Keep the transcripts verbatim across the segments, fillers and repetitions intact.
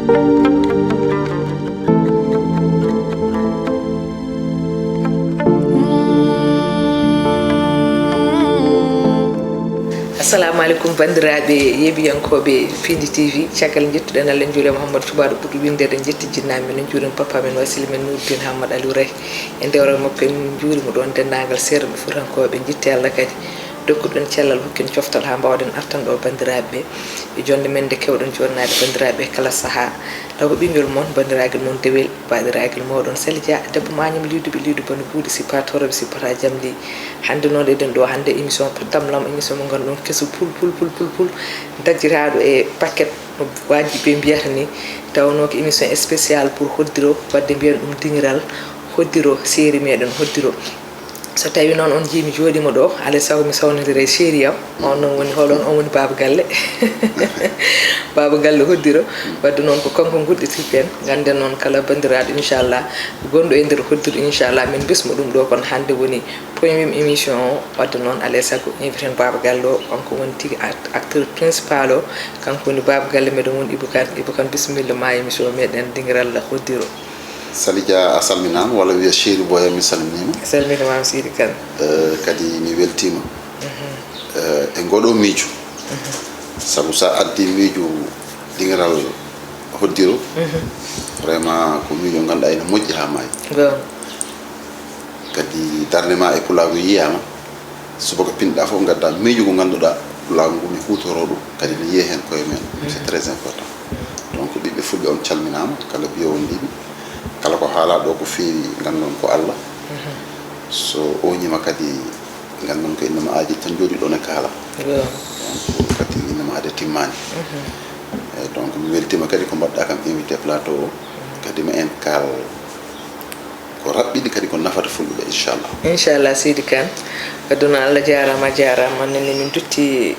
Assalamu aleykum, banndiraaɓe yeeɓiyankooɓe Piindi T V. Caggal njettuɗen Allah, njuuren Mouhamadou Cuɓaaɗo ɓurɗo winndeede, njetti jinnaaɓe men, en njuuren papa men, wasila men Nourdine Hamad Aliou Ray. E ndewre makko, en njuurima ɗoon denndaangal seerɓe fuutankooɓe, njetti Allah kadi dokkuɗen cellal, hokki en coftal haa mbaawɗen artan ɗo banndiraaɓe ɓe. E jonnde men nde keewɗen jooɗnaade banndiraaɓe kala sahaa. Taw ko ɓinngel mon, banndiraagal mon dewel, baaɗiraagal mooɗon Sali Dia, debbo maañam liwduɓe liwdu bano buuɗi, sippa toroɓe, sippata jamli. Hannde noon eɗen ɗo, hannde émission Pottam Lam, émission mo ngannduɗon keso pul, pul, pul, pul, pul, dajjiraaɗo e paquet, no waaji ɓe mbiyata ni. Tawnoo ko émission spécial pour Hoddiro, wadde mbiyen ɗum dingiral Hoddiro, série meɗen Hoddiro. So tawi noon on njii mi jooɗiima ɗo, alay sago mi sawnondira e chéri am. On noon woni, hoɗon, on woni baaba galle. Baaba galle Hoddiro. Wadde noon ko kanko nguɗɗitirten. Ngannden noon kala banndiraaɗo, inchallah, gonɗo e nder Hoddiro, inchallah, min bismo ɗum ɗo. Kono hannde woni premier émission o. Wadde noon alay sago inviten baaba galle o. Kanko woni tigi act-, acteur principal o. Kanko woni baaba galle meɗen woni Ibou Kane. Ibou Kane, bisimilla ma émission meɗen dingiral Hoddiro. Sali Dia, a salminaama, walla wiya Chéri Boya, mi salminiima. Salminiima, Sidi Kane. Eh, kadi mi weltiima. Mhm. Eh, e ngoɗo miijo. Mhm. Sabu sa addi miijo dingiral Hoddiro, mhm, vraiment ko miijo ngannduɗaa ene moƴƴi haa maayi. Goonga. Kadi darnde ma e pulaagu yiyaama. Subaka pinɗa fof ngadda miijo ko ngannduɗaa pulaagu ngu mi huutoroo ɗum, kadi mi yiya heen koye men. C'est très important. Donc ɓiɓɓe fulɓe on calminaama, kala mbiyo on mbiimi. Kala ko haalaa ɗo ko feewi, nganndon ko Allah. So oñima kadi, nganndon ko innama aji tan jooɗi ɗon e kaala. Donc kadi innama aade timmaani. Eyyi, donc mi weltiima kadi ko mbaɗɗa kam invité plateau o. Kadi ma en kaal ko raɓɓiɗi kadi ko nafata fulɓe ɓe, inchallah. Inchallah, Sidi Kane. Aduna Allah jaaraama, a jaaraama. Nenne min dutti,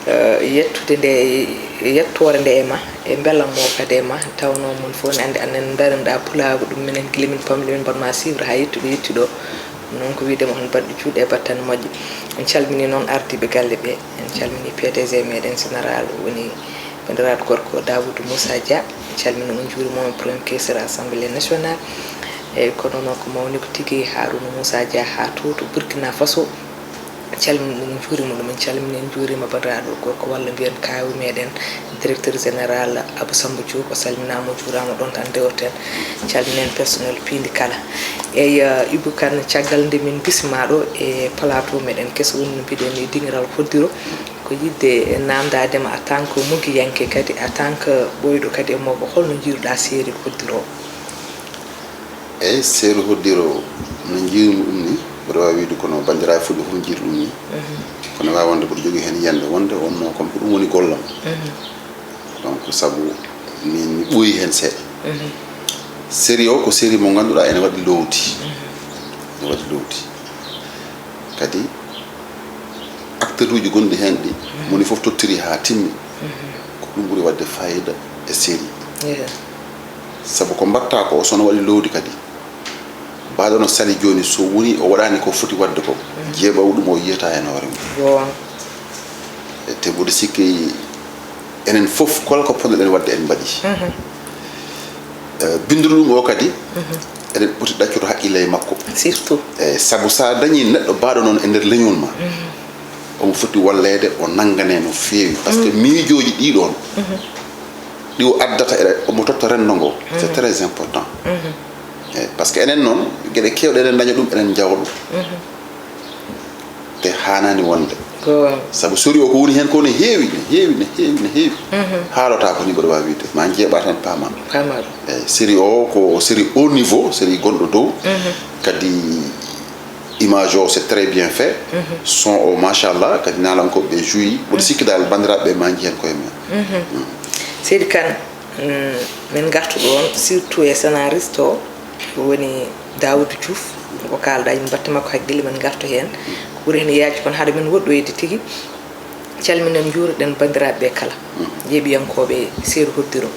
eh, yettude nde, yettoore nde e ma, e mbelammo kadi e ma. Tawnoo mon fof ne anndi anen ndarinɗa pulaagu, ɗum minen gila min pamli min mbaɗma suivre haa yettude, yettuɗo. Noon ko wiide ma hon baɗɗo juuɗe e battane moƴƴe. En calmini noon ardiiɓe galle ɓe. En calmini P D G meɗen général woni banndiraaɗo gorko Dawoudou Moussa Dia. En calmini mo, en njuurima mo, premier caissier assemblée nationale. Eyyi, kono noon ko mawni ko tigi Harouna Moussa Dia haa to, to Burkina Faso. En calmini ɗum, en njuurima ɗum, en calmini, en njuurima banndiraaɗo gorko walla mbiyen kaawu meɗen, directeur général Abou Samba Diop, o salminaama, o juuraama ɗoon tan ndewten. Calminen personnel piindi kala. Eyyi, eh, Ibou Kane, caggal nde min mbismaa ɗo e plateau meɗen keso woni no mbiɗen ni dingiral Hoddiro, ko yiɗde naamndaade ma en tant que mogiyanke kadi, en tant que ɓooyɗo kadi e mogo, holno njiiruɗaa série Hoddiro o? Eyyi, série Hoddiro no njiirmi ɗum ni, mboɗo waawi wiide kono banndiraaɓe fulɓe fof njiiri ɗum ni. Mhm. Kono waawi wonde mboɗo jogii heen yiyannde wonde wonnoo kam ko ɗum woni gollam. Mhm. Donc sabu min mi ɓooyi heen seeɗa. Mhm. Série o ko série mo ngannduɗaa ene waɗi loowdi. Mhm. Ene waɗi loowdi. Kadi acteur uji gonɗi heen ɗi, mhm, moni fof tottiri haa timmi. Mhm. Ko ɗum ɓuri waɗde fayida e série. Ehe. Sabu ko mbaɗta ko, so no waɗi loowdi kadi, mbaɗo no Sali jooni, so woni o waɗaani ko foti waɗde ko, mhm, jeeɓawu ɗum o yiyata heen hoore mum. Goonga. E te mboɗo sikki enen fof kala ko potnoɗen waɗde en mbaɗi. Mhm. Eh, binnduru ɗum o kadi, mhm, eɗen poti ɗaccude haqqille e makko. Surtout. Eh, sabu sa dañi neɗɗo baɗo noon e nder leñol ma, mhm, omo foti walleede, o nanngane no feewi. Par ce que, mhm, miijooji ɗi ɗoon, mhm, ɗi o addata, eɗa, omo totta renndo ngo. C'est, mhm, très important. Mhm. Eyyi, par ce que enen noon, geɗe keewɗe eɗen daña ɗum, eɗen njawa ɗum. Mhm. Te haanaani wonde. Goonga. Sabu série o ko woni heen ko ne heewi, ne heewi, ne heewi, ne heewi. Mhm. Haalota ko ni mboɗo waawi wiide. Ma njeeɓa tan paama. Paama ɗum. Eyyi, série o ko série haut niveau, série gonɗo dow. Mhm. Kadi image o, c'est très bien fait. Mhm. Son o, machallah, kadi naalankooɓe ɓe joué. Mboɗo, mhm, sikki dal banndiraaɓe ɓe ma njii heen koye mum. Mhm. Mm. Seydi Kane, mm, min ngartu ɗoon, surtout e scénariste o, ko woni Daoudou Diouf. Ko kaalɗa, yimɓe mbaɗta makko hakkille, min ngartu heen. Ko ɓuri heen yaajde kon, haɗa min woɗɗoyde tigi. Calminen, njuurɗen banndiraaɓe ɓe kala, yeeɓiyankooɓe Seeɗa Hoddiro.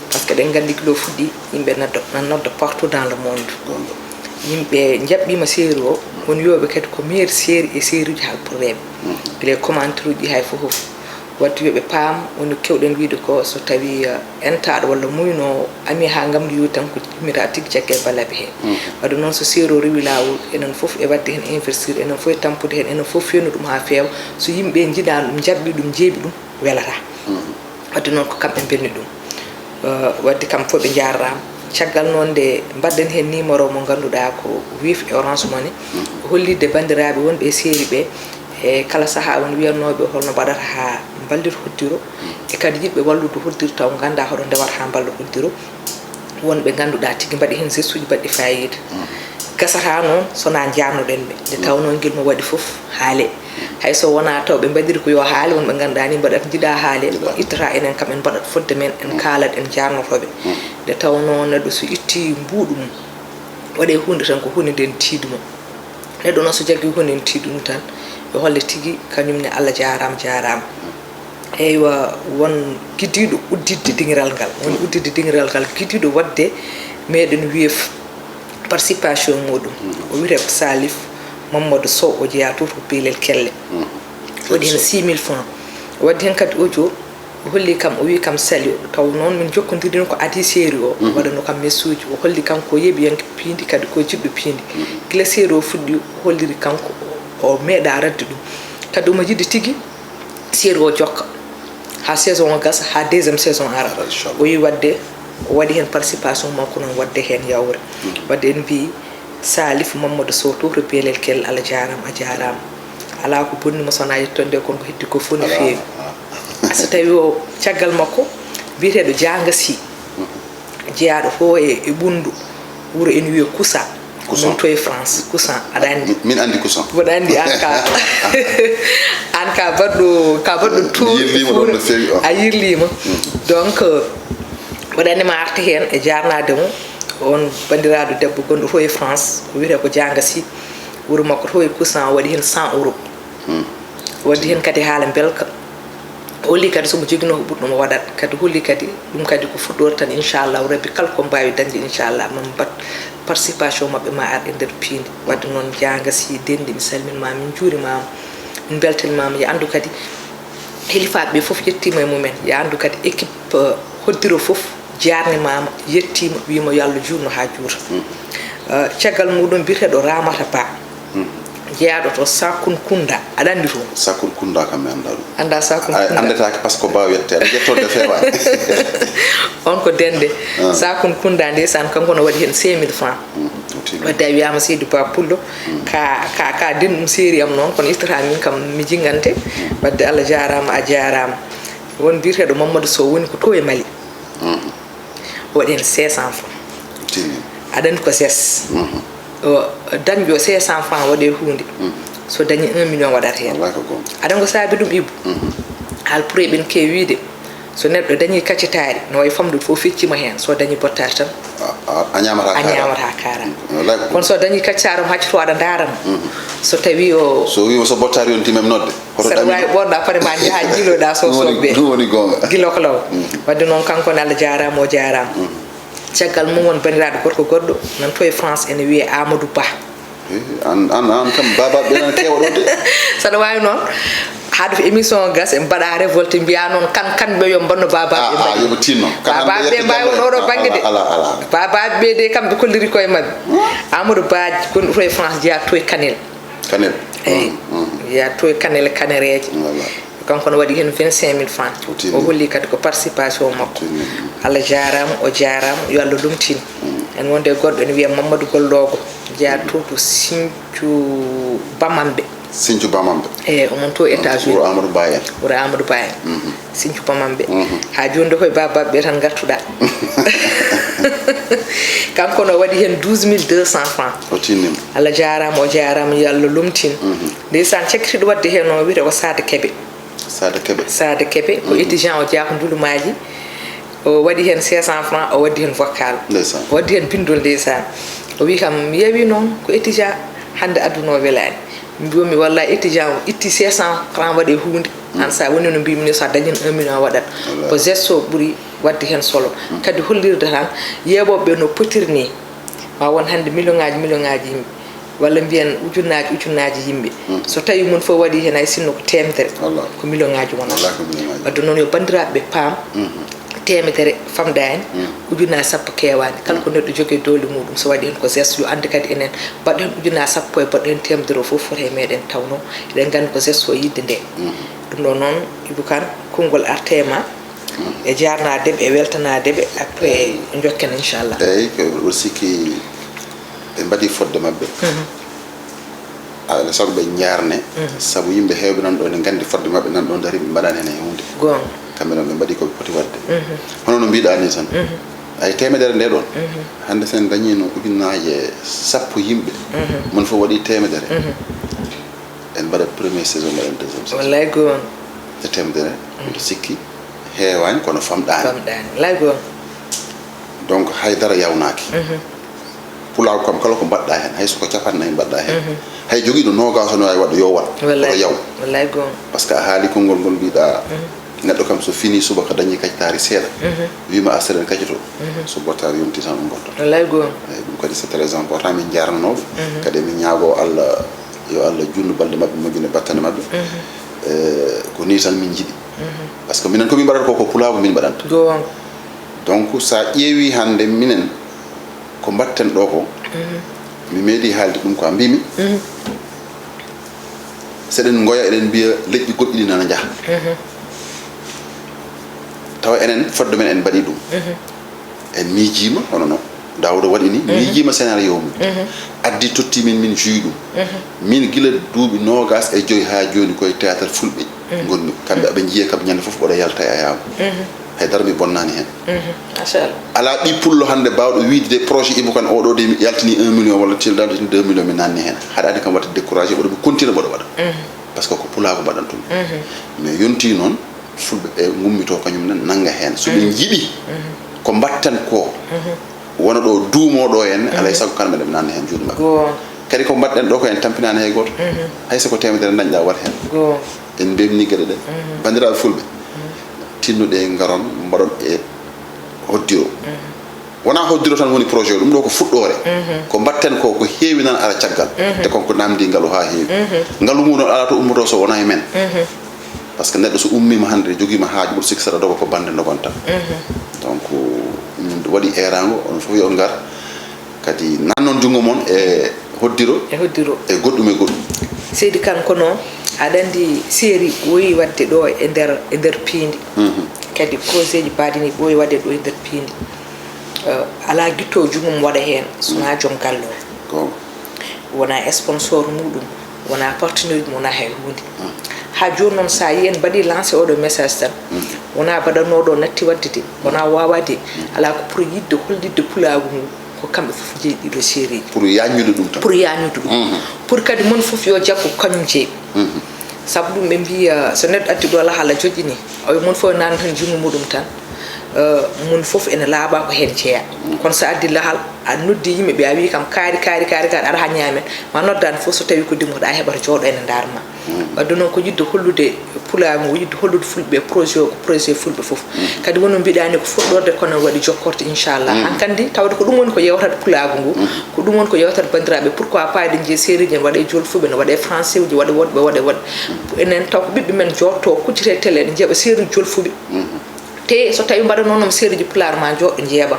Par ce que eɗen nganndi gila o fuɗɗi, yimɓe nodda, na nodda partout dans le monde. Yimɓe njaɓɓiima série o, woni yooɓe kadi ko meilleure série e série uji haalpulaareeɓe. Gila e commentaire uji hay fof. Wadde yo ɓe paam, woni ko keewɗen wiyde ko, so tawii, eh, entaaɗo walla muynoowo amii haa ngamndi yooɗi tan, ko yimmiraa tigi caggal ballaaɓe hee. Wadde noon, so seeɗa o rewi laawol, enen fof e waɗde heen investir, enen fof e tampude heen, enen fof fewna ɗum haa feewa. So yimɓe njiɗaani ɗum, njaɓɓi ɗum, njeeɓi ɗum, welataa. Wadde noon, ko kamɓe mbelni ɗum. Eh, wadde kamɓe fof ɓe njaaraama. Caggal noon nde mbaɗɗen heen numéro mo ngannduɗaa ko Wave e Orange Money, hollitde banndiraaɓe wonɓe e seeri ɓe, e kala sahaa won wiyatnooɓe holno mbaɗata haa mballita hoddiro, e kadi yiɗɓe wallude hoddiro taw nganndaa hoɗo ndewata haa mballa hoddiro. Won ɓe ngannduɗaa tigi mbaɗi heen gestuuji baɗɗi faayiida. Gasataa noon so wonaa njaarnoɗen ɓe. Nde tawnoo ngel mo waɗi fof haale. Hay so wonaa taw ɓe mbaɗiri ko yo haale, won ɓe ngannduɗaa ni mbaɗat njiɗaa haale, ittata enen kam en mbaɗat fodde men, en kaalat, en njaarnoto ɓe. Nde tawnoo neɗɗo so itti mbuuɗu mum, waɗe huunde tan ko huunde nden tiiɗi mo. Neɗɗo noon so jaggi huunde nden tiiɗi ɗum tan, yo holle tigi kañum ne Allah jaaraama, jaaraama. Eywa, won gidiiɗo udditde dingiral ngal, won udditde dingiral ngal, gidiiɗo waɗde meɗen Wave participation muɗum. O wiyetee ko Salif Mamadou Sow, o jeyaa to to Belel Kelle. Waɗi heen six mille francs. O waɗi heen kadi audio, o holli kam, o wii kam sali, taw noon min njokkondirii ko adii seeri o, o waɗano kam message uji, o holli kam ko yeeɓiyanke piindi, kadi ko jiɗɗo piindi. Gila seeri o fuɗɗi, o holliri kanko, o meeɗaa radde ɗum. Kadi omo yiɗi tigi seeri o jokka, haa saison o gasa, haa deuxième saison ara. Inchallah. O yi waɗde, o waɗi heen participation makko noon, waɗde heen yawre. Waɗde en mbii, Salif Mamadou Sow to to Belel Kelle, Allah jaaraama, a jaaraama. Alaa ko bonni mo so wonaa yettonde, kono ko heddi ko fof no feewi. So tawi o caggal makko, biyeteeɗo Jaanga Sy, jeyaaɗo to e, e Ɓunndu, wuro ene wiyee Kusa. Kusan. Min to e France, Kusan, aɗa anndi. Min anndi Kusan. Mboɗo anndi aan ka, aan ka baɗɗo, ka baɗɗo to. Mi yirliima ɗoon no feewi, oh. A yirliima. Donc, mboɗo anndi ma arti heen e jaarnaade mo. On banndiraaɗo debbo gonɗo to e France, o wiyetee ko Jaanga Sy. Wuro makko to e Kusan, o waɗi heen cent euros. O waɗi heen kadi haala mbelka. O holli kadi so mo joginoo ko ɓuri ɗum o waɗat. Kadi holli kadi, ɗum kadi ko fuɗɗoore tan, inchallahu rabbi, kala ko mbaawi dañde, inchallah, ma mbaɗ participation maɓɓe, ma ar e nder piindi. Waɗde noon, Jaanga Sy denndi, mi salminiima, min njuuriima, min mbeltaniima. Yo anndu kadi, helifaaɓe ɓe fof yettiima e mumen. Yo anndu kadi, équipe, eh, hoddiro fof jaarnimaama, yettiima, wiima yo Allah juutno haa juuta. Eh, caggal muɗum, biyeteeɗo Ramata Ba, jeyaaɗo to Sakunkunda. Aɗa anndi toon? Sakunkunda kam mi anndaa ɗum. Anndaa Sakunkunda? A, anndetaake, par ce que ko Ba wiyetee. Aɗa yettoo nde feewaani. On ko dennde. Ah. Sakunkunda, ndeysaan, kanko no waɗi heen cinq mille francs. Mm, o tigi. Waɗde a wiyaama Seydi Ba Pullo, ka, ka, ka denɗum seeri am noon, kono ittata min kam mi jinngante. Waɗde Allah jaaraama, a jaaraama. Won biyeteeɗo Mamadou Sow woni ko to e Mali. O waɗi heen cinq cents francs. Tigi. Aɗa anndi ko zes. O dañɗo cinq cents francs waɗe huunde. So dañi un million waɗata heen. Wallahi ko goonga. Aɗa anndi ko saabi ɗum, Ibou? Haal pour eɓen keewi wiide, so neɗɗo dañi kaccitaari, no wayi famɗude fof fecciima heen. So dañi bottaari tan, a, a, a ñaamataa kaara. A ñaamataa kaara. Wallahi ko goonga. Kono so dañi kaccitaari, omo haccoto aɗa ndaara mo. So tawi o. So wiima so bottaari yontii, mem nodde. Saɗa waawi ɓoorɗa pare ma njaha njiiloɗa so soɓɓe. Ɗum woni goonga. Gila ko law. Waɗde noon kanko ne Allah jaaraama, o jaaraama. Caggal mum won banndiraaɗo gorko goɗɗo nan to e France ene wiyee Amadou Ba. Eh, an, an, an kam baabaaɓe nan keewa ɗo de. Saɗa waawi noon, haade ko émission o gasa, en mbaɗa révolte, mbiya noon kan, kan ɓe yo mbanno baabaaɓe. Ah, ah, mbaɗi. Yo ɓe tinno. Baabaaɓe ɓe mbaawi won oɗo bannge de. Ala, ala, ala. Baabaaɓe ɓe de kamɓe kolliri koye maɓɓe. Amadou Ba gonɗo to e France jeyaa to e Kanel. Kanel. Eyi. Yaa to e Kanel, Kanereeje. Voilà. Kanko no waɗi heen vingt-cinq mille francs. O tinni. O holli kadi ko participation makko. O tinni. Allah jaaraama, o jaaraama, yo Allah lomtin. En wonde e goɗɗo ene wiyee Mamadou Gollogo, jeyaa to to Sinthiou Bamambé. Sinthiou Bamambé. Eyi, omon to États-Unis. Wuro Amadou Ba en. Wuro Amadou Ba en. Sinthiou Bamambé. Haa jooni de koye baabaaɓe ɓe tan ngartuɗaa. Kanko no waɗi heen douze mille deux cents francs. O tinnima. Allah jaaraama, o jaaraama, yo Allah lomtin. Ndeysaan, cakkitiiɗo waɗde heen o wiyetee ko Saada Kebe. Saada Kebe. Saada Kebe, ko étudiant, o jeyaa ko Ndulumaaji. O waɗi heen cinq cents francs, o waɗi heen vocal. Ndeysaan. O waɗi heen binndol, ndeysaan. O wii kam, mi yewi noon ko étudiant, hannde aduna o welaani. Mbiyoomi, wallaahi, étudiant o itti cinq cents francs waɗi huunde. Aan, so a woni no mbiimi ni, so a dañii un million a waɗat. Wallaahi. Ko geste o ɓuri waɗde heen solo. Kadi hollirde tan, yeeɓooɓe ɓe no potiri ni, ma won hannde million ŋaaji, million ŋaaji yimɓe. Walla mbiyen ujunnaaji ujunnaaji yimɓe. So tawi mum fof waɗi heen hay sinno ko teemedere, ko million ŋaaji wonata. Wadde noon yo banndiraaɓe ɓe paam, teemedere famɗaani, ujunnaaji sappo keewaani. Kala ko neɗɗo jogii doole muɗum, so waɗi heen ko geste, yo anndu kadi enen mbaɗɗo heen ujunnaaji sappo e mbaɗɗo heen teemedere o fof foti e meɗen, tawnoo eɗen nganndi ko geste o yiɗde nde. Ɗum ɗo noon, Ibou Kane, konngol arte ma e jaarnaade ɓe, e weltanaade ɓe, après njokken inchallah. Eeyi, ko mboɗo sikki ɓe mbaɗi fodde maɓɓe. Alaa sago ɓe njaarne, sabu yimɓe heewɓe nan ɗo ene nganndi fodde maɓɓe nan ɗo dari, ɓe mbaɗaani heen hay huunde. Goonga. Kamɓe noon ɓe mbaɗi ko ɓe poti waɗde. Hono no mbiɗa ni tan. Ay teemedere nde ɗoon. Hannde so en dañiino ujunnaaje sappo yimɓe, mum fof waɗi teemedere. En mbaɗat première saison, mbaɗen deuxième saison. Wallay goonga. E teemedere, mbiɗo sikki heewaani, kono famɗaani. Famɗaani. Wallay goonga. Donc, hay dara yawnaaki. Pulaagu kam kala ko mbaɗɗa heen, hay so ko capanɗe nayi mbaɗɗa heen, hay jogiiɗo noogaas o no waawi waɗde yo waɗ, koto yaw. Wallay goonga. Par ce que a haali konngol ngol mbiɗa, neɗɗo kam so fini subaka dañi kacitaari seeɗa, wiima a seɗen kacito, so bottaari yonti tan on ngotto. Wallay goonga. Eeyi, ɗum kadi c'est très important, min njaarnanooɓe. Kadi min ñaago Allah, yo Allah juutnu balɗe maɓɓe, moƴƴina battane maɓɓe. Eh, ko nii tan min njiɗi. Par ce que minen ko min mbaɗata ko, ko pulaagu min mbaɗanta. Goonga. Donc, so a ƴeewi hannde minen, ko mbaɗten ɗo ko, mi meeɗi haalde ɗum ko a mbimi, so eɗen ngoya, eɗen mbiya leƴƴi goɗɗi ɗi nana njaha. Tawa enen, fodde men en mbaɗi ɗum. En miijiima, hono no Daawuda waɗi ni, miijiima scénario mum. Addi totti min, min juyi ɗum. Min gila duuɓi noogaas e joy haa jooni koye théâtre fulɓe ngonmi. Kamɓe aɓe njiya kam ñande fof mboɗo yalta e ayaago. Hay dara mi bonnaani heen. Machallah. Alaa ɓii pullo hannde baawɗo wiide de projet Ibou Kane oɗo de mi yaltini un million walla tildaade deux millions mi naanni heen. Haɗaani kam waɗde découragé, mboɗo mi continue mboɗo waɗa. Par ce que ko pulaagu mbaɗantumi. Mais yonti noon, fulɓe ɓe ngummitoo kañum nen nannga heen. So ɓe njiɗi ko mbaɗten ko, wona ɗo duumoo ɗo en, alay sago kamɓe ne ɓe naatna heen juuɗe maɓɓe. Goonga. Kadi ko mbaɗɗen ɗo ko en tampinaani hay gooto. Hay so ko teemedere dañɗa, waɗ heen. Goonga. En mbemni geɗe ɗe. Banndiraaɓe fulɓe, tinno-ɗee ngaron, mbaɗon e hoddiro. Wonaa hoddiro tan woni projet o, ɗum ɗo ko fuɗɗoore. Ko mbaɗten ko, ko heewi nan ara caggal. Te kon ko namdi ngalu haa heewi. Ngalu mum noon alaa to ummotoo so wonaa e men. Par ce que neɗɗo so ummiima hannde, jogiima haaju, mboɗo sikki saɗa doga ko bannde ndogonta. Donc, min waɗi eeraango, onon fof yo ngar. Kadi nannon junngo mon e hoddiro. E hoddiro. E goɗɗum e goɗɗum. Seydi Kane, kono aɗa anndi série ɓooyi waɗde ɗo e nder, e nder piindi. Kadi projet ji mbaɗi ni ɓooyi waɗde ɗo e nder piindi. Eh, alaa gittoowo junngo mum waɗa heen, so wonaa joom galle o. Goonga. Wonaa sponsor muɗum, wonaa partenaire mum, wonaa hay huunde. Haa jooni noon, so a yii en mbaɗi lancé oɗo message tan, wonaa mbaɗanooɗo natti waɗde de, wonaa waawaa de, alaa ko pour yiɗde hollitde pulaagu ngu, ko kamɓe fof njeyi ɗiɗo série ji. Pour yaññude ɗum tan. Pour yaññude ɗum. Pour kadi mon fof yo jaggu ko kañum jeyi. Sabu ɗum ɓe mbiya, so neɗɗo addi ɗo lahal a joƴƴini, o wi mon fof nana tan junngo muɗum tan, eh, mon fof ene laaɓa ko heen jeya. Kono so addi lahal, a noddi yimɓe ɓe, a wi kam kaari, kaari, kaari, kaari, ara haa ñaamen. Ma noddaani fof so tawi ko dimmoɗa, a heɓata jooɗo ene ndaar ma. Wadde noon ko yiɗde hollude pulaagu ngu, yiɗde hollude fulɓe projet o, ko projet fulɓe fof. Kadi wonno mbiɗa ni ko fuɗɗorde kono waɗi jokkorte inchallah. Hankandi tawde ko ɗum woni ko yewtata pulaagu ngu, ko ɗum woni ko yewtata banndiraaɓe. Pourquoi pas eɗen njiya série ji ene waɗe jolfuɓe, ne waɗe français uji, waɗe woɗɓe, waɗe woɗɓe. Enen taw ko ɓiɓɓe men jotto kuccite télé, ene njeeɓa série jolfuɓe. Te so tawi mbaɗa noon, noon série ji pulaar ma jooɗo njeeɓa.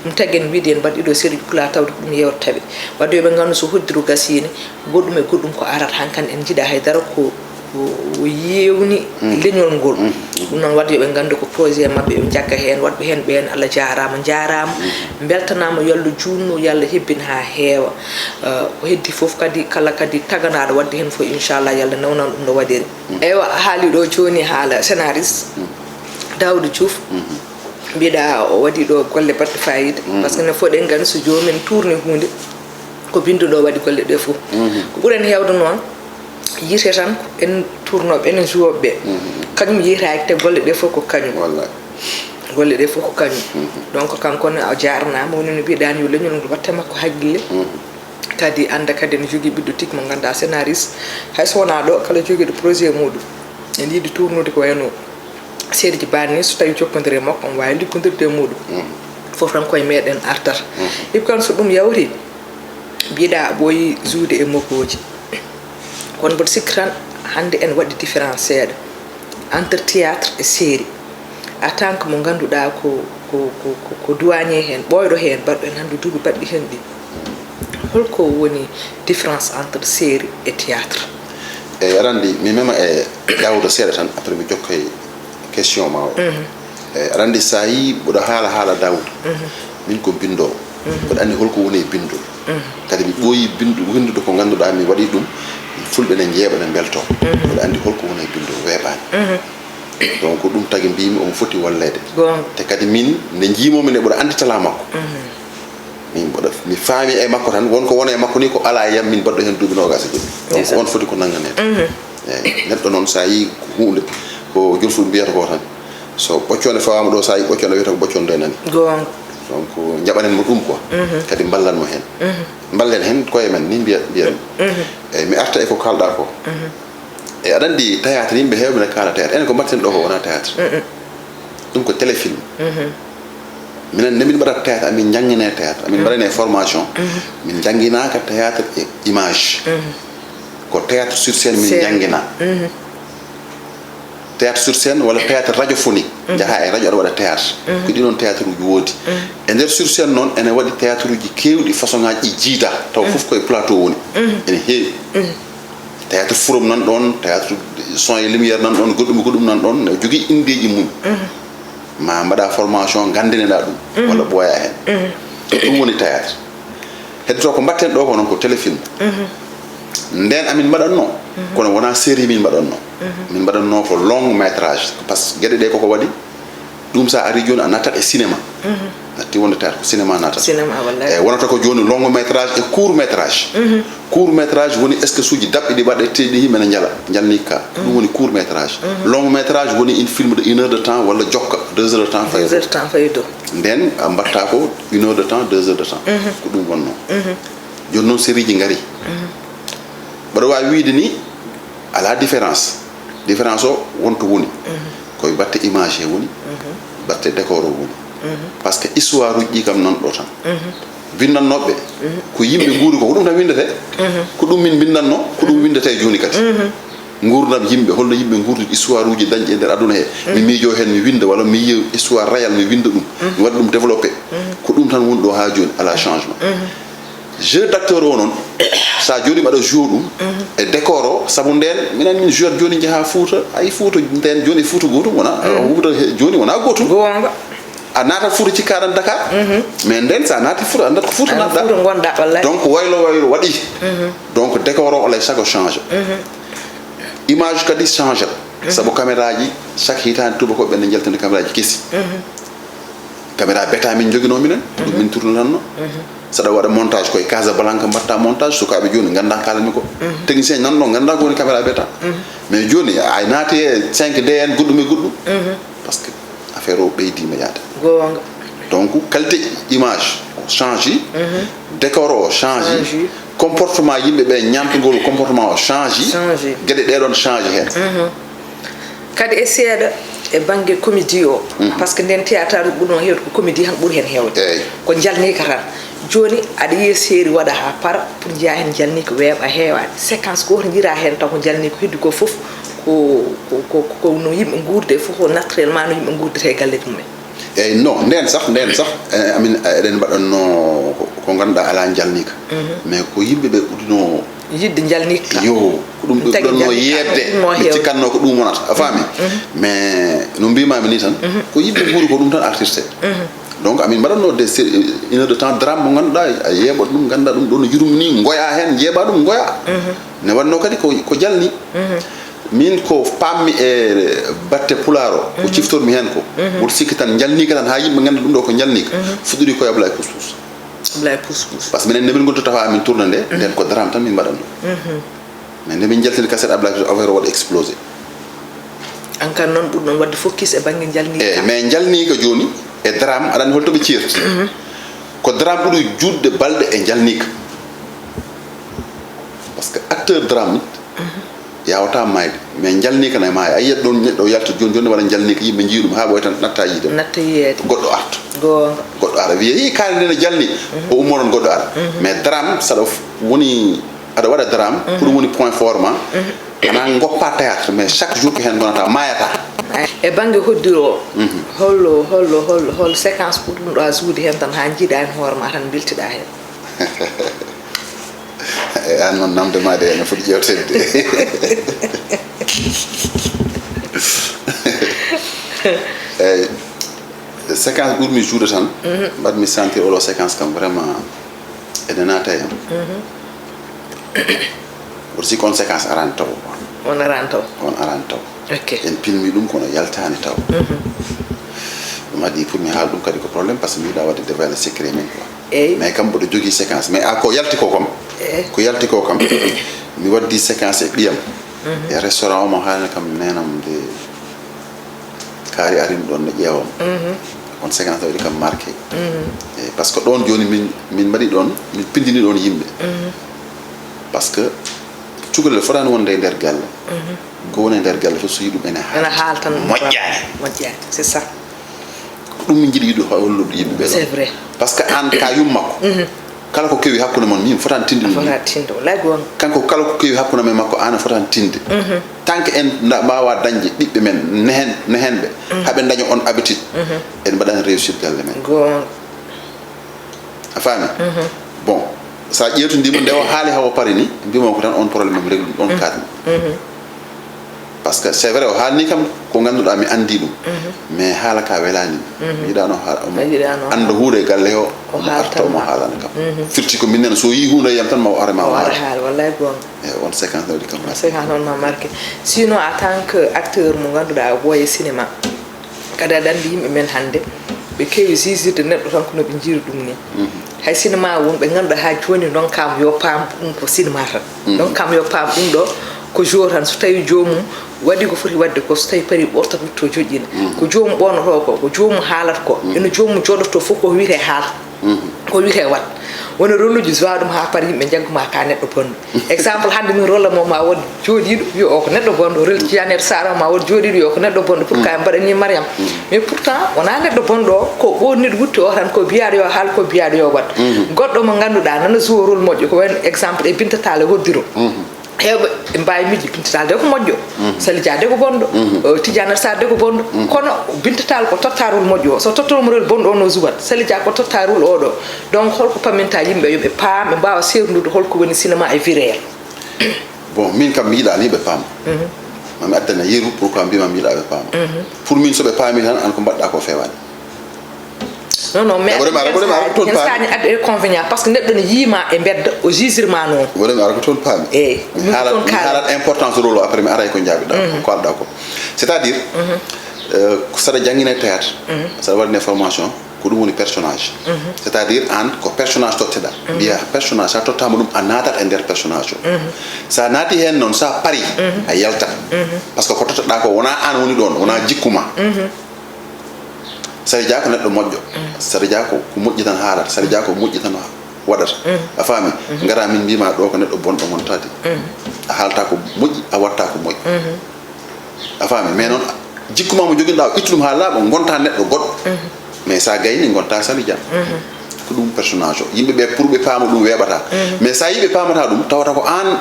Ɗum tagi en wiide en mbaɗ ɗiɗo série ji pulaar tawde ko ɗum yewtata ɓe. Wadde yo ɓe nganndu so hoddiro gasiini, goɗɗum e goɗɗum ko arata. Hankandi en njiɗa haydara ko, ko, ko yewni leñol ngol. Ɗum noon wadde yo ɓe nganndu ko projet maɓɓe, ɓe njagga heen, waɗɓe heen ɓeen Allah jaaraama, njaaraama, mbeltanaama, yo Allah juutnu, yo Allah hebbin haa heewa. Eh, ko heddi fof kadi, kala kadi taganaaɗo waɗde heen fof, inchallah, yo Allah newnan ɗum no waɗiri. Eywa, a haali ɗo jooni haala scénariste, Daouda Diouf. Mbiɗa o waɗi ɗo golle baɗɗe fayida. Par ce que no fof ɗen nganndi so joomin tourni huunde, ko binnduɗo waɗi golle ɗe fof. Ko ɓuren heewde noon, yiite tan ko en tournooɓe, enen joueɓe ɓe. Kañum yiyetaake te golle ɗe fof ko kañum. Wallay. Golle ɗe fof ko kañum. Donc, kanko ne, a jaarnaama, woni no mbiɗa ni, yo leñol ngol watte makko haqqille. Kadi annda kadi ene jogii ɓiɗɗo tigi mo ngannduɗaa scénariste. Hay so wonaa ɗo, kala jogiiɗo projet muɗum, ene yiɗi tournude ko wayno série ji mbaɗi ni, so tawi jokkondire e makko, omo waawi liggondirde e muɗum. Fof tan koye meɗen artata. Iɓe kan so ɗum yawti, Mbiɗa ɓooyi juude e mokooji. Kono mboɗo sikki tan hannde ene waɗi différence seeɗa entre théâtre et série. En tant que mo ngannduɗaa ko, ko, ko, ko, ko duwaañe heen, ɓooyɗo heen, baɗɗo heen hannde duuɓi baɗɗi heen ɗi. Holko woni différence entre série et théâtre? Eyi, aɗa anndi, mi mema e Daouda seeɗa tan, après mi jokka e question ma o. Eyi, aɗa anndi, so a yii mboɗo haala haala Daouda, min ko binndoowo. Mboɗo anndi holko woni e binndol. Kadi mi ɓooyi binndu-, winndude ko ngannduɗaa mi waɗii ɗum, fulɓe ne njeeɓa, ne mbeltoo. Mboɗo anndi holko woni e binndol, weeɓaani. Donc, ɗum tagi mbiymi omo foti walleede. Goonga. Te kadi min, nde njiimoomi nde, mboɗo anndi talaa makko. Min mboɗo, mi faami e makko tan, won ko woni e makko ni ko alaa e yam, min mbaɗɗo heen duuɓi noogaas e jowi. Donc, on foti ko nannganeede. Eyi, neɗɗo noon, so a yii ko huunde, ko jolfuɓe mbiyata ko tan, so ɓoccoo ne fawaama ɗo, so a yii ɓoccoo ne wiyata ko ɓoccoo ne nde nani. Goonga. Donc, njaɓanen mo ɗum quoi. Kadi mballan mo heen. Mballen heen koye men, ni mbiya, mbiyan. Eyi, mi arta e ko kaalɗaa ko. E aɗa anndi théâtre, yimɓe heewɓe ne kaala théâtre. Enen ko mbaɗten ɗo ko wonaa théâtre. Ɗum ko téléfilm. Minen, nde min mbaɗata théâtre, amin njanngine théâtre, amin mbaɗane formation. Min njannginaaka théâtre e image. Ko théâtre sur scène min njanngina. Théâtre sur scène walla théâtre radiophonique. Njaha e radio aɗa waɗa théâtre. Ko ɗi noon théâtre uji woodi. E nder sur scène noon ene waɗi théâtre uji keewɗi façon ngaji ɗi jiida. Taw fof koye plateau woni. Ene heewi. Théâtre Forum nan ɗoon, théâtre Son et Lumière nan ɗoon, goɗɗum e goɗɗum nan ɗoon, ne jogii inndeeji mum. Ma mbaɗa formation, nganndine-ɗaa ɗum, walla ɓooya heen. Ɗum woni théâtre. Heddotoo ko mbaɗten ɗo ko noon ko téléfilm. Ndeen amin mbaɗatnoo, kono wonaa série min mbaɗatnoo. Min mbaɗatnoo ko long métrage, par ce que geɗe ɗe koko waɗi, ɗum so a arii jooni a nattat e cinéma. Natti wonde théâtre ko cinéma nattat. Cinéma, wallahi. Eyi, wonata ko jooni long métrage e court métrage. Court métrage woni sketchuuji daɓɓi ɗi mbaɗeteeɗi yimɓe ne njala, njalni ka. Ɗum woni court métrage. Long métrage woni une film de une heure de temps walla jokka deux heures de temps fayi Deux heures de temps fayi dow. Ndeen a mbaɗta ko une heure de temps, deux heures de temps. Ko ɗum wonnoo. Jooni noon sérieji ngarii. Mbaɗa waawi wiyde ni alaa différence. Différence o wonto woni. Koye batte image he woni, batte décor o woni. Par ce que histoire uji ɗi kam nan ɗo tan. Binnannooɓe, ko yimɓe nguuri ko, ko ɗum tan winndetee. Ko ɗum min mbinnatnoo, ko ɗum winndetee jooni kadi. Nguurndam yimɓe, holno yimɓe nguurdi, histoire uji dañɗi e nder aduna he. Mi miijoo heen, mi winnda, walla mi yiya histoire réel, mi winnda ɗum. Mi waɗa ɗum développé. Ko ɗum tan woni ɗo haa jooni, alaa changement. Jeu d'acteur o noon, so a jooni mbaɗa joue ɗum e décor o, sabu ndeen minen min jouat jooni njaha Fuuta, ayi Fuuta ndeen jooni e Fuuta gootum wona, Fuuta he-, jooni wona gootum. Goonga. A naata Fuuta cikka aɗa Dakar, mais ndeen so a naati Fuuta anndat ko Fuuta natɗa. Fuuta ngonɗa, wallahi. Donc waylo waylo waɗi. Donc décor o alay sago change. Image kadi change. Sabu caméra ji, chaque hitaande tubakoɓe ne njaltina caméra ji kesi. Caméra bêta min njoginoo minen, ko ɗum min tourninanno. Saɗa waɗa montage koye Casablanca mbaɗta montage, sukaaɓe jooni ngannda kaalanmi ko. Technicien nan ɗo ngannda ko woni caméra bêta. Mais jooni a naati e cinq D en goɗɗum e goɗɗum. Par ce que affaire o ɓeydiima yaade. Goonga. Donc qualité image o change, décor o change, comportement yimɓe ɓe, ñaamtugol comportement o change. Geɗe ɗe ɗoon change heen. Kadi e seeɗa e bannge comédie o. Par ce que ndeen théâtre ɓurno heewde ko comédie tan ɓuri heen heewde. Ko njalniika tan. Jooni aɗa yiya série waɗa haa para pour njiya heen njalniika weeɓa heewaani. Séquence gooto njiira heen taw ko njalniika, heddi ko fof ko, ko, ko, ko no yimɓe nguurdi e fof, ko naturellement no yimɓe nguurdata e galleeji mumen. Eyi, non, ndeen sah, ndeen sah, eh, amin, eh, eɗen mbaɗatno ko, ko ngannduɗaa alaa njalniika. Mais ko yimɓe ɓe ɓurno yiɗde njalniika. Yo, ko ɗum ɓe ɓurno yeeɓde, ɓe cikkatno ko ɗum wonata. A faami? Mais no mbimami ni tan, ko yimɓe nguuri ko ɗum tan artirte. Donc amin mbaɗatno des sé-, une heure de temps drame mo ngannduɗaa a yeeɓat ɗum, ngannduɗaa ɗum ɗo no yurmini, ngoya heen, njeeɓa ɗum, ngoya. Ne waɗno kadi ko, ko jalni. Min ko pammi e batte pulaar o, ko ciftormi heen ko, woto sikki tan njalniika tan haa yimɓe ngannda ɗum ɗo ko njalniika. Fuɗɗori ko e Ablaye Pouspous. Ablaye Pouspous. Par ce que minen nde min ngonti tawa amin tourna nde, nden ko drame tan min mbaɗatno. Mais nde min njaltini cassette Ablaye Pouspous, affaire o waɗi explosé. An kan noon ɓurɗon waɗde focus e bannge njalniika. Eyi, mais njalniika jooni e drame, aɗa anndi holto ɓe ceerti? Ko drame ɓuri juutde balɗe e njalniika. Par ce que acteur drame Yawata maayde, mais jalniika ne maaya. A yiyat ɗon neɗɗo yalta jooni jooni, walla jalniika, yimɓe njii ɗum, haa ɓooyta natta yiide. Natta yiyeede. Goɗɗo arta. Goonga. Goɗɗo ara, wiya, "Hii, kaari nde ne jalni." O ummo ɗon, goɗɗo ara. Mais drame, saɗa f-, woni, aɗa waɗa drame, ko ɗum woni point fort ma. Ana ngoppa théâtre, mais chaque jour ko heen ngonata, maayata. E bannge hoddiro o, hollo, hollo, hollo, hol séquence ɓurɗum ɗo a suudi heen tan, haa njiiɗa heen hoore ma tan, mbeltiɗa heen? E aan noon, namde ma de ene foti ƴeewteede de. Eeyi, séquence ɓurmi juuɗe tan, mbaɗmi sentir oɗo séquence kam vraiment ene naata e am. Woto si ko on séquence arani taw. On arani taw. On arani taw. Ok. En pilmi ɗum, kono yaltaani taw. Ɗum addi pour mi haal ɗum kadi ko problème, parce que mi yiɗa waɗde dévoiler secret men quoi. Eyi. Mais kam mboɗo jogii séquence, mais a ko yalti ko kam. Eyi. Ko yalti ko kam. Mi waddi séquence e ɓiyam. E restaurant o mo haalani kam neenam de kaari arin ɗon ne ƴeewam. On séquence waɗi kam marqué. Eyi, parce que ɗon jooni min, min mbaɗi ɗon, min pindini ɗon yimɓe. Parce que cukalel fotaani wonde e nder galle. Ko woni e nder galle fof, so yi ɗum ene haal-, ene haaltan moƴƴaani. Moƴƴaani, c'est ça. Ko ɗum min njiɗi yiɗo hollude yimɓe ɓe. C'est vrai. Parce que aan ka yumma ko. Kala ko kewi hakkunde mon, min fotaani tinde ɗum. Fotaani tinde, wallaay goonga. Kanko kala ko kewi hakkunde men makko, aan fotaani tinde. Tant que en nda-, mbaawa dañde ɓiɓɓe men, nehen-, nehenɓe, haa ɓe daña on habitude, en mbaɗaani réussir galle men. Goonga. A faami? Bon, so a ƴeewtindii mo, nde o haali haa o pari ni, mbimo ko tan on problème am réglu, on kaatmi. Parce que c'est vrai, o haalni kam ko ngannduɗaa mi anndi ɗum. Mais haala ka welaani mi. Mi yiɗaano haala, omo annda huunde e galle o, omo arta, omo haalana kam. Firti ko minen, so yii huunde e yam tan, ma o ara, ma o haala. Haala, wallaay goonga. E on séquence waɗi kam. On séquence noon ma marqué. Sinon, en tant que acteur mo ngannduɗaa, a ɓooye cinéma. Kadi aɗa anndi yimɓe men hannde, ɓe keewi sisirde neɗɗo tan ko no ɓe njiyri ɗum ni. Hay sinema won ɓe ngannduɗaa haa jooni ndonkaama yo paam ɗum ko sinema tan. Ndonkaama yo paam ɗum ɗo ko jour tan, so tawi joomum waɗi ko foti waɗde ko, so tawi parii ɓorta witto joƴƴina. Ko joomum ɓornotoo ko, ko joomum haalata ko, ino joomum jooɗoto fof ko wiyetee haal. Ko wiyetee waɗ. Woni rôle uji joie ɗum haa par yimɓe njaggu ma ka neɗɗo bonɗo. Exemple, hannde min rôle mo ma won jooɗiiɗo, wiya o ko neɗɗo bonɗo, rôle Jeannette Sarr o ma won jooɗiiɗo, wiya o ko neɗɗo bonɗo, pourquoi en mbaɗanii Mariam? Mais pourtant, wonaa neɗɗo bonɗo o, ko ɓoon neɗɗo wutte o tan, ko biyaaɗo yo haal, ko biyaaɗo yo waɗ. Goɗɗo mo ngannduɗaa nana joue rôle moƴƴo, ko wayno exemple e Binta Tall e Hoddiro. Heewɓe ɓe mbaawi miijde Binta Tall de ko moƴƴo, Sali Dia de ko bonɗo, o, Tidiane Sarr de ko bonɗo. Kono Binta Tall ko totta rôle moƴƴo o. So tottooma rôle bonɗo o no jouat, Sali Dia ko totta rôle oɗo. Donc holko pamminta yimɓe yo ɓe paam, ɓe mbaawa seerndude holko woni cinéma e vie réelle? Bon, min kam mi yiɗaani ɓe paama. Ma mi addana yeru, pourquoi mbima mi yiɗa ɓe paama. Pour min, so ɓe paami tan, an ko mbaɗɗa ko fewaani. Non, non, mais Ɓe ɓurima, ɓe ɓurima, ɓe toon paami. Saani addi inconvénient, parce que neɗɗo ne yiima e mbedda, o jugirma noon. Ɓe ɓurima, ara ko toon paami. Eyi, mi ɗum haalat, toon mi kaala. Haalat importance rôle o, après mi ara e ko njaabiɗa, ko kalɗa ko. C'est-à-dire, euh, ko saɗa janngina théâtre, saɗa waɗine formation, ko ɗum woni personnage. C'est-à-dire, an ko personnage totteɗa. Mbiya personnage, sa tottama ɗum, a naatat e nder personnage o. Sa naati heen noon, sa pari, a yaltat. Parce que ko totteɗa ko, wona an woni ɗon, wona jikku ma. Sari Dia ko neɗɗo moƴƴo. Sari Dia ko, ko moƴƴi tan haalata. Sari Dia ko moƴƴi tan waɗata. A faami? Ngara min mbima ɗo ko neɗɗo bonɗo gontaade. A haalta ko moƴƴi, a watta ko moƴƴi. A faami? Mais noon, jikku ma mo joginɗa o, ittu ɗum haa laaɓa, gonta neɗɗo goɗɗo. Mais sa gayni, gonta Sali Dia. Ko ɗum personnage o. Yimɓe ɓe, pour ɓe paama ɗum, weeɓata. Mais sa yii ɓe paamata ɗum, tawata ko an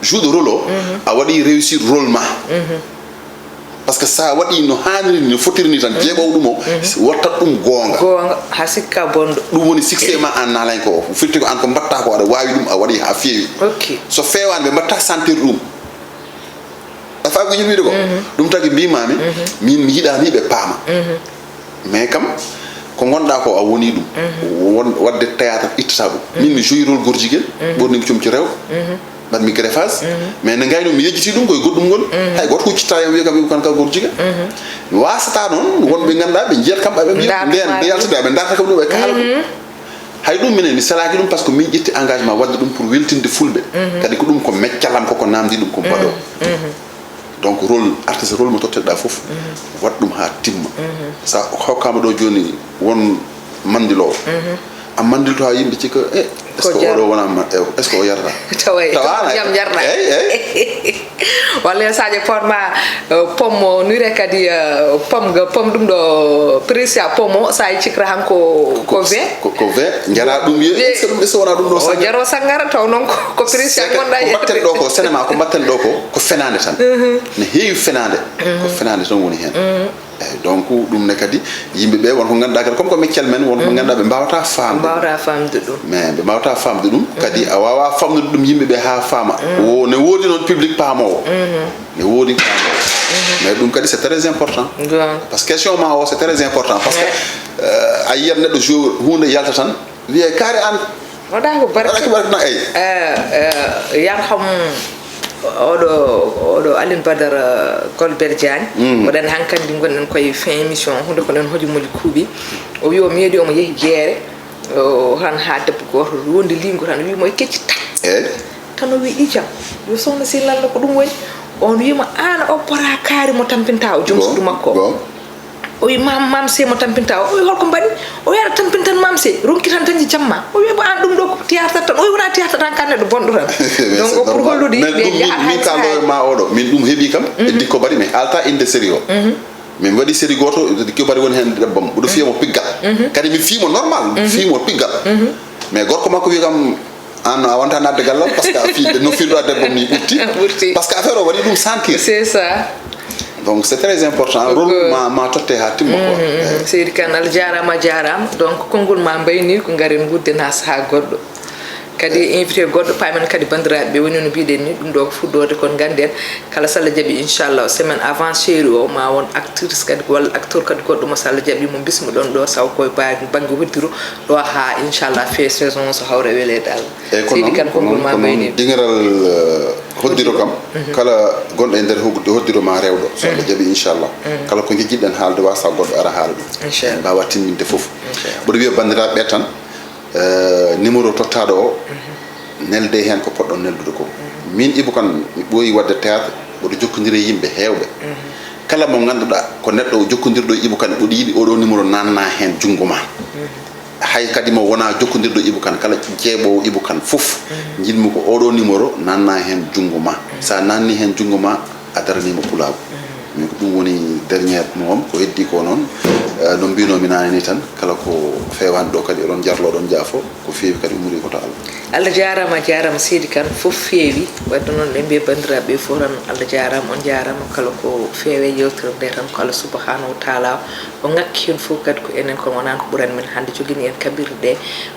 jouɗo rôle o, a waɗi réussir rôle ma. Parce que sa waɗi no haaniri ni, no fotiri ni tan, jeeɓowo ɗum o, wattat ɗum goonga. Goonga, haa sikka bonɗo. Ɗum woni succès ma an naalañ ko o. Firti ko an ko mbatta ko, aɗa waawi ɗum, a waɗi haa feewi. Ok. So feewaani, ɓe mbatta sentir ɗum. A faami ko jiɗmi wiide ko? Ɗum tagi mbimami, min mi yiɗani ɓe paama. Mais kam, ko gonɗa ko a woni ɗum. Won, waɗde théâtre ittata ɗum. Min mi joué rôle gorjigel, ɓornimi comci rewɓe. Mbaɗmi greffage. Mais nde ngayno mi yejjiti ɗum koye goɗɗum ngol. Hay goto huccitta yam wiya kam, wiya kan ka gorjigel. Mi wasata noon, wonɓe ganduɗa ɓe jiyat kam, ɓe mbiya, nde, nde yaltude, ɓe darta kam ɗum, ɓe kaala ɗum. Hay ɗum minen mi salaki ɗum, parce que min ƴetti engagement wadde ɗum pour weltinde fulɓe. Kadi ko ɗum ko meccalam, koko namdi ɗum ko mbaɗo. Donc rôle artiste, rôle mo totteɗa fof, waɗ ɗum ha timma. Sa hokkama ɗo joni won mandilowo, Mandilto haa yimɓe cikka, eh, est-ce que oɗo wona ma-, eh, est-ce que o yarata? Tawa e jam yarata. Eyi, eyi. Walla yo Sadio Porma, eh, pommo nure kadi, eh, pom ga, pom ɗum ɗo Prisca pommo, sa e cikra han ko, ko vingt. Ko, ko vingt, jara ɗum ye, est-ce que ɗum, est-ce que wona ɗum ɗo o sangara? Jaro sangara, taw noon ko, ko Prisca gonɗa e. Ko mbatten ɗo ko, cinéma ko mbatten ɗo ko, ko fenaande tan. Ne heewi fenaande. Ko fenaande tan woni heen. Eyi, donc, ɗum ne kadi, yimɓe ɓe won ko ngannduɗaa kadi, comme ko meccal men, won ko ngannduɗaa ɓe mbaawata faamde. Mbaawata faamde ɗum. Mais ɓe mbaawata faamde ɗum, kadi a waawaa faamnude ɗum yimɓe ɓe haa faama. Wo-, ne woodi noon public paamoowo. Ne woodi paamoowo. Mais ɗum kadi, c'est très important. Parce que question ma o, c'est très important. Parce que, euh, a yiyat neɗɗo jour, huunde yalta tan, wiyee kaari an. Waɗa ko barka. Waɗa ko barka, eyi. Eh, eh, yarham oɗo, oɗo Aline Badara Golbert Diagne. Waɗan hankandi gonɗen koye fin émission, hunde ko ɗen hojomuji kuuɓi. O wi o meeɗi omo yehi jeere, o han ha debbo gooto wondi lingo tan, wi mo e kecci tan. Eyi. Tan o wi ijam, yo sohna si lalla ko ɗum woni. On wima an o pora kaari mo tampinta o joom suudu makko. O wi mam, mam se mo tampinta o. O wi holko mbaɗi? O wi aɗa tampintan mam se, ronki tan dañi jamma. O wi bo an ɗum ɗo ko théâtre tan. O wi wona théâtre tan, kan neɗɗo bonɗo tan. Donc o pour hollude yimɓe yahat min kalɗo e ma oɗo, min ɗum heɓi kam e Dikko Bari, mi haalta inde série o. Min waɗi série goto, Dikko Bari woni hen debbam. Mboɗo fiya mo piggal. Kadi mi fii mo normal, mi fii mo piggal. Mais gorko makko wi kam, an a wonta nadde gallal, parce que a fii, no fiirɗa debbo ni ɓurti. Ɓurti. Parce que affaire o waɗi ɗum sentir. C'est ça. Donc c'est très important. Rôle ma, ma totte ha timma quoi. Eyi. Seydi Kane, Allah jaarama, a jaarama. Donc konngol ma mbayni ko ngaren gudden ha saha goɗɗo. Kadi invité goɗɗo, paamen kadi banndiraaɓe ɓe, woni no mbiɗen ni, ɗum ɗo ko fuɗɗoode kon ngannden. Kala so Allah jaɓi, inchallah, semaine avant série o, ma won actrice kadi, walla acteur kadi goɗɗo mo so Allah jaɓi mo bismo ɗon ɗo, saw koye ba-, bannge hoddiro ɗo haa, inchallah, fee saison o so hawra e weleede Allah. Eyi, ko Seydi noon, Kane, ko konngol noon, ma ko noon mbayni. Dingiral, eh, hoddiro kam, kala gonɗo e nder hog-, hoddiro ma rewɗo, so Allah jaɓi, inchallah. Kala ko njiɗɗen haalde, wasa goɗɗo ara haala ɗum. Inchallah. En mbaawa timminde fof. Inchallah. Mboɗo wiya banndiraaɓe ɓe tan, eh, numéro tottaaɗo o, nelde heen ko poɗɗon neldude ko. Min Ibou Kane, mi ɓooyi waɗde théâtre, mboɗo jokkondiri e yimɓe heewɓe. Kala mo ngannduɗaa ko neɗɗo o jokkondirɗo e Ibou Kane, mboɗo yiɗi oɗo numéro nanna heen junngo ma. Hay kadi mo wona jokkondirɗo Ibou Kane, kala jeeɓoowo Ibou Kane fof, njiɗmi ko oɗo numéro nanna heen junngo ma. Sa nanni heen junngo ma, a daraniima pulaagu. Min ko ɗum woni dernier mot am, ko heddi ko noon, eh, no mbinomi naane ni tan, kala ko fewaani ɗo kadi eɗon jarlo, oɗon jaafo, ko feewi kadi ummori ko to Allah. Allah jaarama, a jaarama Seydi Kane, fof feewi. Wadde noon ɗen mbiya banndiraaɓe fof tan, Allah jaarama, on jaarama, kala ko feewe yewtere nde tan ko Allah subhanahu wa taala o ŋakki heen fof kadi ko enen, kono wonaa ko ɓurani men hannde jogini en kaɓirɗe ɗe.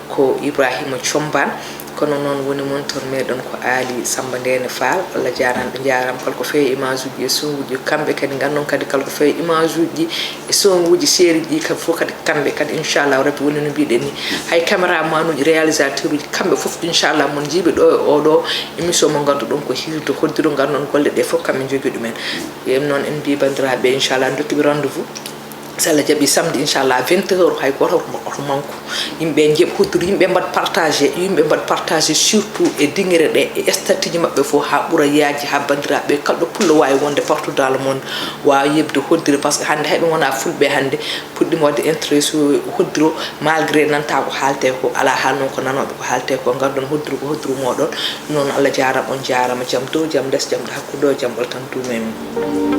Ko Ibrahima Combaan, kono noon woni montor meɗen ko Aali Sammba Ndeene Faal. Allah jaaraama, ɓe njaaraama kala ko feewi image uji e son uji, kamɓe kadi nganndon kadi kala ko feewi image uji e son uji série ji kam fof kadi kamɓe kadi inchallah rabbi woni no mbiɗen ni. Hay caméraman uji, réalisateur uji, kamɓe fof inchallah mon njiiɓe ɗo e oɗo émission mo ngannduɗon ko hirde hoddiro nganndon golle ɗe fof kamɓe njogi ɗumen. Ɓen noon en mbi banndiraaɓe inchallah dokkiɓe rendez-vous. So Allah jaɓi samedi inchallah vingt heures hay goto oto, oto manku. Yimɓe njeeɓ hoddiro, yimɓe mbaɗ partagé, yimɓe mbaɗ partagé surtout e dingere ɗe, e statut ji maɓɓe fof ha ɓura yaaji ha banndiraaɓe kala ɗo pullo wawi wonde partout dans le monde wawa yeɓde hoddire parce que hannde hay ɓe gona fulɓe hannde puɗɗima wadde intéressé hoddiro malgré nanta ko haalte ko ala haalno ko nanoɓe ko haalte ko ngardon hoddiro ko hoddiro moɗon noon Allah jarama on jarama jam dow jam less jam hakkude o jam ɓoltan duumen.